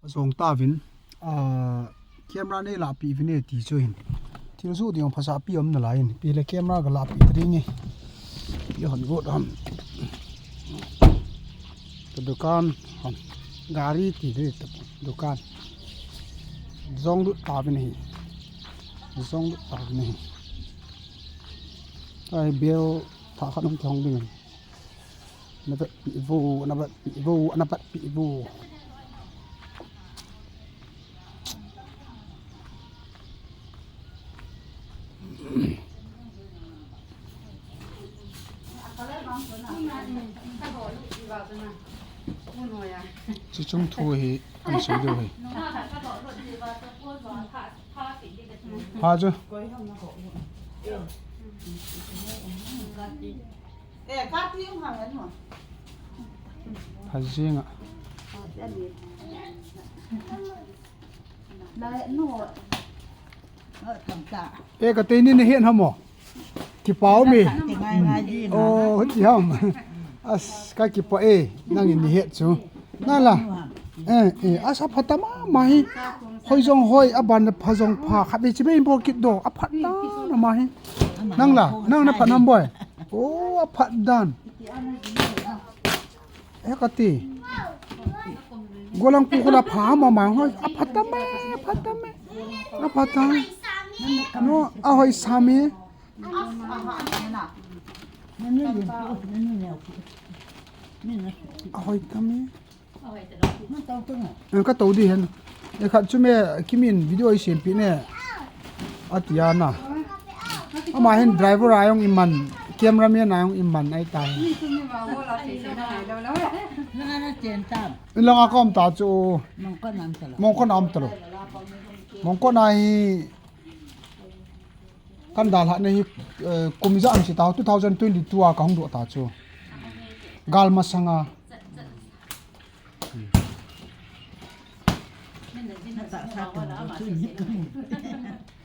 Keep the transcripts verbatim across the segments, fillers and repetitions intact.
Jong ta vin, ah, camera nei lahpeh vin e ti chu hin. Thil joh ding phasah pi um nalai in. Pi le camera ga lahpeh ta ding e. Pi hon got ham. Ka dukan ham. Gari ti de ta dukan. Jong lut ta vin hi. Jong lut ta vin hi. Ai bel tha khat um thong ding. Na vet pi vo, na vet pi vo, na vet pi vo. Chuchung thu hi an sui diu hi. Ha chu. Phajing a. E, ka teni na hian hamo. Kipau mi. Oh, hiti ham. As, ka kipa e, nangin ni het chu. Nala. Eh, eh, asa phata mama hi. Hoi jong hoi, aban pha jong pha. Khat ni chi be import kit do. Aphat dan ama hi. Nang la, nang na phat nam boy. Oh, aphat dan. E kati. Golang pu kula pha mama hoi. Aphat me, aphat me. Aphat. No, ahoi sami. Ahoi tami. Ka to di hen. E khat chu me kimin video i siam pi ne. Atia na. Ama hin driver a jong iman, cameraman a jong iman ai ta. Ilang a kom ta chu. Mongkon am talo. Mongkon a hi. Kan dalhah na hi, eh, kum ijat am si ta, two thousand twenty-two a ka hung doh ta chu. Gal masanga.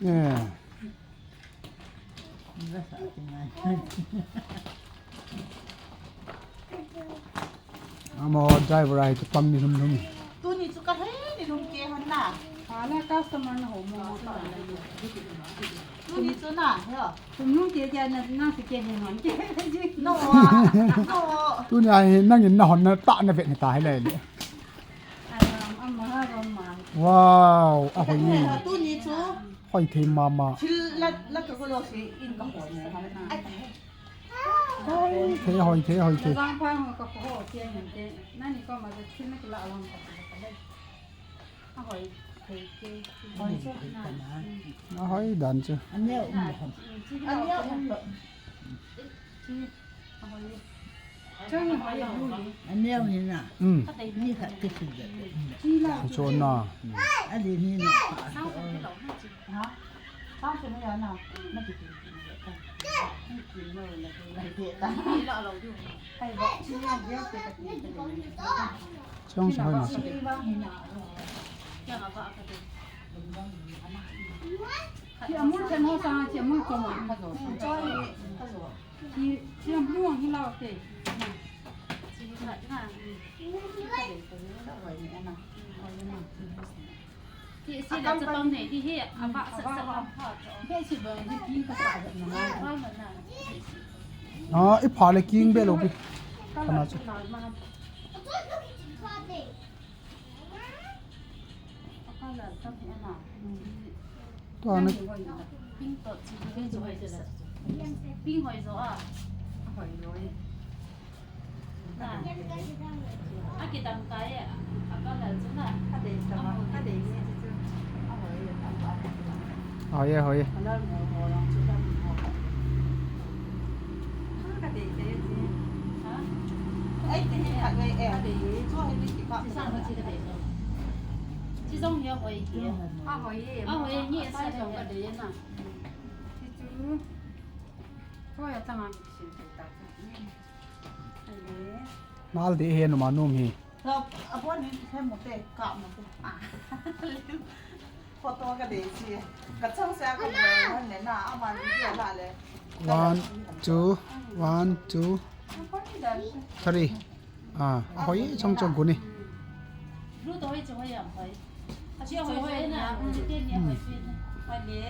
Eh. Amo driver ai chu pang ni lum lum. Tuni chu ka thei ni lum ke han na. Ala customer na ho mo mo ta. Tuni chu na, yo. Tum lum ke ke na na si ke he man ke. No. No. Tuni ai nangin na hon na ta na vet ni ta hai le. Ai am am ma ha ro ma. Wow, ahoi ni. Tuni chu. Hoi thei mama. Thil la la ka ko lo si in ka ho ni ha na. Hoi thei, hoi thei, hoi thei. Ahoi dan chu. Aneo ni na. Hmm. Ni khat kisi de. Chu na. Ali ni na. Chong sa hoi na. Chi amul chen ho sa, chi amul ko ma ka zo. Chi, chi amul hi la te. Chi ka de ko ni la wa ni ana. Ti si la sa tong nei di hi, a ba sa sa la. Be si ba di ki ka sa na. Ah, i pha le king be lo pi. Kana chu. Tua na. Ping to chi ke chu hoi chu la. Ping hoi zo a. Hoi lo e. Hoi e, hoi e. Nal de he numa num hi. Ka, abon ni he mo te, ka mo te. Ah. Photo ka de si. Ka chang sa ka mo ne na, ama video la le. One, two, one, two, three. Ah, ahoi chang chang guni. Lu to hoi chu hoi am hoi. A chu hoi hoi na, lu te ni hoi pe na. Hoi le.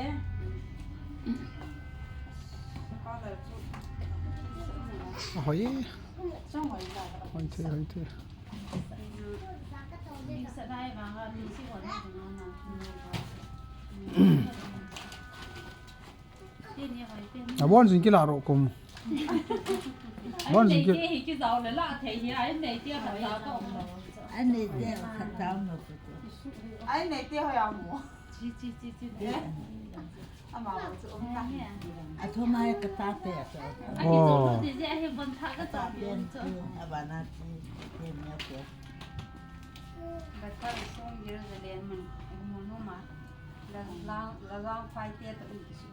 A hoi. Chang hoi la. Hoi the, hoi the. Ni sa dai ba ha, ni si hoi na na. A bon jing kila ro kum. Bon jing kila. Ki, ki zau le la thei hi, ai nei te ha la to. Ai nei te ha ta mo. Ai nei te ho ya mo. Chi, chi, chi, chi. Ama mo chu um na. A thoma ka ta te a to. Ai ki chu ti je ai bon tha ka ta te chu. A ba na ti te ni a ko. Ba ta song ye le man mo no ma. La, la, la, la, fai te to in ki su.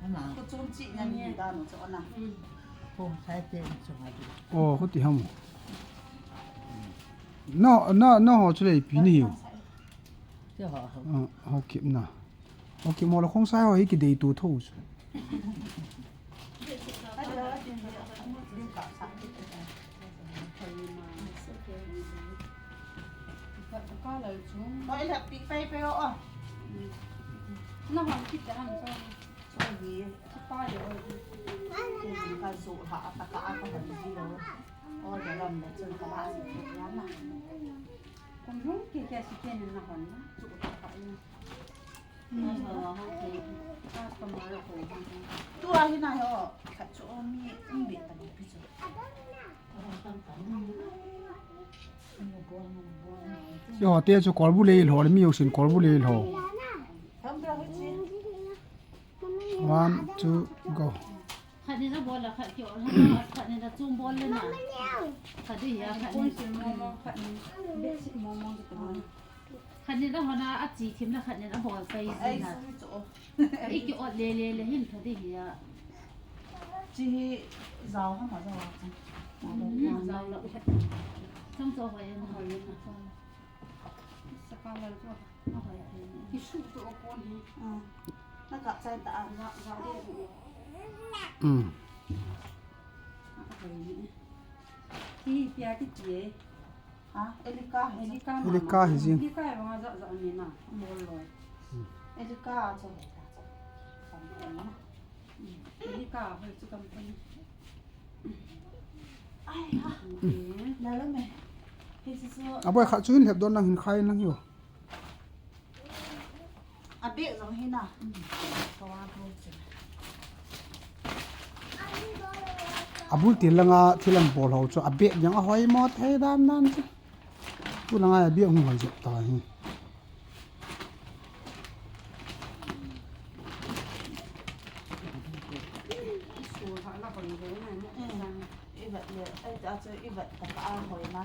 Ana. Ko chom chi na ni da no cho na. Ko sai te in cho ma di. Oh, ko ti ham. No, no, no, ho chu le pi ni hiu. Te ho, ho. Ah, ho kip na. Ho kip mo la khong sai ho hi ki dei tu tho chu. Tua hi na ho, khat chu mi um be ta ni pi chu. Yo, te chu kolbu le lo, mi yo sin kolbu le lo. One, two, go. Khat ni na bol la, khat kio, khat ni na chum bol le na. Khat di ya, khat ni. Khat ni, basic mo mo ki to. Khat ni la hona a chi thim la khat ni la bol pai ji na. Ai, ki ot le le le hin khat di hi a. Chi hi zau ha ma zau a chi. Hmm, zau la. Chang cho hoi na. Hoi na. Sa ka la cho. Hoi. Ki su to o kon hi. Ah. Na ka chai ta a. Za, za de. Hmm. Hoi ni. Ki pia ki chi e. Ha, Elika. Elika hi jing. Elika hi vang a ja ja ni na, bol loi. Hmm. Elika chu. Company na. Hmm. Elika hoi chu company. Ai ha. Hmm. Na lo me. Hi chu chu. A boi khat chu hin lhep don lang hin khai lang yo. A bag jong hi na. A bul til langa thil an bol ho chu a bag jong a hoi mo thei dan dan chu. Tu langa a bag hung hoi jep ta hi. I vet le, ai ta chu i vet ta ka a hoi na.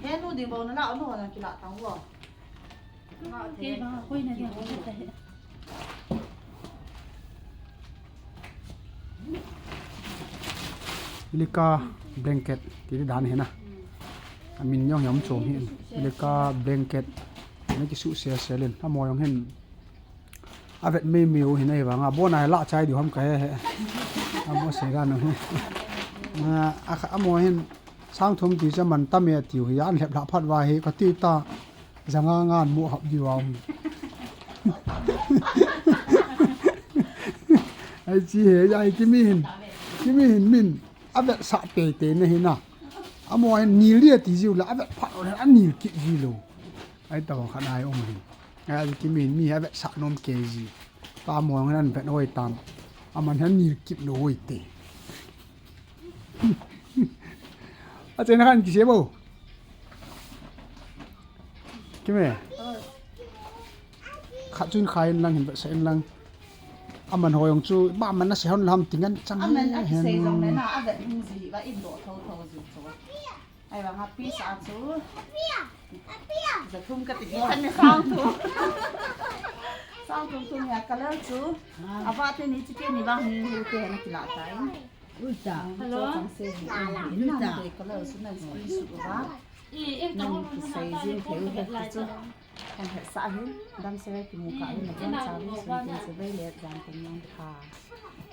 He nu ding bou na la, nu na kila tang wo. Kei ba koi na dia ko ta he. Lika blanket ti dan he na. Amin jong hi um chom hi. Lika blanket. Na ki su se se len. Amo jong hin. A vet mei mei u hin ahi vanga, bon a la chai diu ham ka he he. Amo sei dan u hi. A, a kha, amo hin sang thum ti cha man tam e tiu hi, an lhep lha phat va hi, ka ti ta, janga ngan mu hap diu a um. Ai chi he, ai Kimi hin, Kimi hin min, a vet sa te te na hi na. Amo hin nil dia ti jiu la, a vet phat u hin a nil kit ji lo. Ai ta kha nai um hin. Ai, Kimi mi a vet sa nom kei ji. Ta mo ngan vet oi tam. Aman han nil kip lo oi te. A chen han ki se bo. Kimi. Khat chun khai in lang hin vet sa in lang. Aman hoi ong chu, ba man na se hon lam tingan chang. Aman a ki sei jong le na, a vet hung ji, ba in do tho tho ji chu. Ai vang a piece a chu. Za thum ka ti ki khan ne sang thum. Sang thum thum ya color chu. A va te ni chi te ni vang hi hi te na kila tai. Ulta. Hello. Chang se ni. Ulta. Color chu na screenshot va. Nang ki sai jin thei u he chu. Kan he sa hin dam se ki mu ka ni na cha ni sun tin se ve le jan kan yang tha.